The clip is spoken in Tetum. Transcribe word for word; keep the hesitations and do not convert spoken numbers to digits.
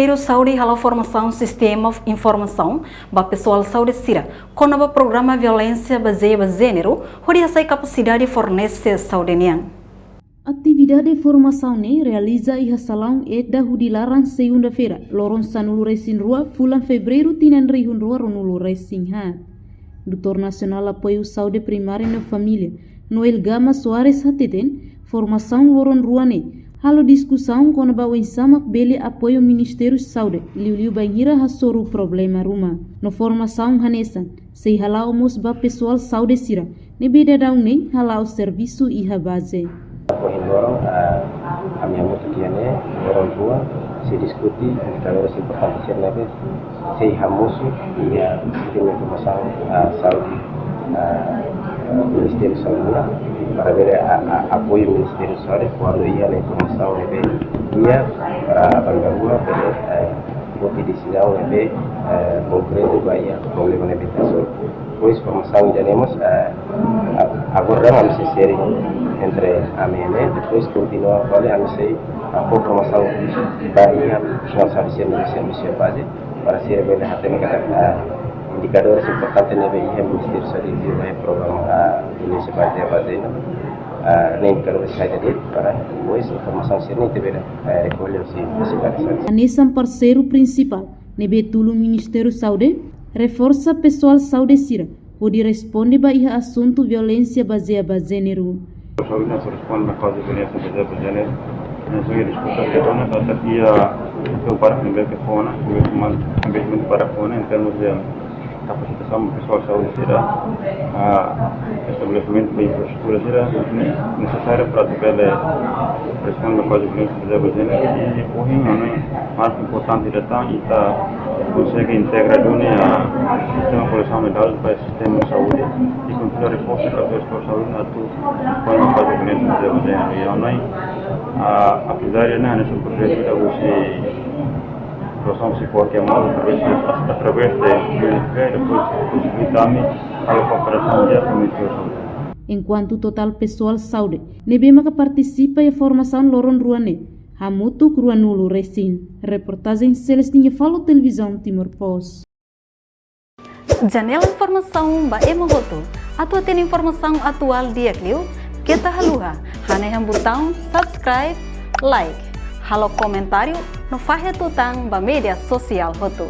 Ministériu Saúde hala'o formasaun sistema informasaun ba pesoál saúde sira kona-ba programa violénsia bazeia ba jéneru, hodi hasa'e kapasidade fornese saúde nian. Atividade formasaun ne'e realiza iha salaun ECDA Hudi Laran, segunda-feira, loron sanulu-resin-rua fulan Fevereiru tinan rihun rua ruanulu-resin-haat. Doutór Nasionál Apoiu Saúde Primária no Família, Noel Gama Soares hateten, formasaun loron rua ne'e halo diskusaun kona-ba oinsá mak bele apoiu Ministériu Saúde, liuliu bainhira hasoru problema ruma. No formasaun hanesan sei hala'o mós ba pesoál saúde sira ne'ebé daudaun ne'e hala'o servisu iha baze. Ohin loron, ah, ami hamutuk iha ne'e, loron rua, sei diskute indikadór importante sira ne'ebé sei hamosu iha sistema informasaun, ah, saúde, ah, Ministériu Saúde nian, para bele, ah, ah, apoiu Ministériu Saúde kuandu iha ne'e informasaun ne'ebé iha para banda rua bele, eh, foti desizaun ne'ebé, eh, konkretu ba iha problema ne'ebé ita hasoru. Depois formasaun ida-ne'e mós, eh, a-, agora ami sei sharing entre ami ne'e, depois kontinua fali ami sei, ah, fó formasaun ba iha profesionál saúde sira ne'ebé servisu iha baze, para sira bele hatene katak, ah, indikadór importante ne'ebé iha Ministériu Saúde liuliu ba iha programa, ah, violénsia bazeia ba jéneru, ah, ne'e indikadór saida de'it para depois informasaun sira-ne'e ita bele, eh, rekolla husi, husi baze. Hanesan parseiru prinsipál ne'ebé tulun Ministériu Saúde, reforsa pesoál saúde sira hodi responde ba iha asuntu violénsia bazeia ba jéneru. Saúde ne'e responde ba kazu violénsia bazeia ba jéneru. Ne'e sei diskute ke ona, katak iha, iha para ne'ebé ke fó ona, investimentu, investimentu para fó ona, em termos de kapasitasaun pesoál saúde sira, ah, estabelesimentu ba infraestrutura sira ne'e nesesáriu para atu bele responde ba kazu violénsia bazeia ba jéneru. I ohin, no, mais importante ida tan, ita konsege integra duni sistema kolesaun de dadus ba sistema saúde i kontinua reforsa kazu saúde atu responde ba kazu violénsia bazeia ba jéneru. I no, ah, apesar de ne'e, ne'e projetu ida husi situasaun psikoekonómika, através de, através de U N F P, depois posibilita ami halo kooperasaun direta ho Ministériu Saúde. Enkuantu totál pesoál saúde ne'ebé maka partisipa iha formasaun loron rua ne'e hamutuk ruanulu-resin. Reportajen Celestina Falo, Televizaun Timor Post. Janela informasaun ba ema hotu. Atu hatene informasaun atuál di'ak liu, keta haluha hanehan butaun subscribe, like, halo komentáriu no fahe tutan ba média sosiál hotu.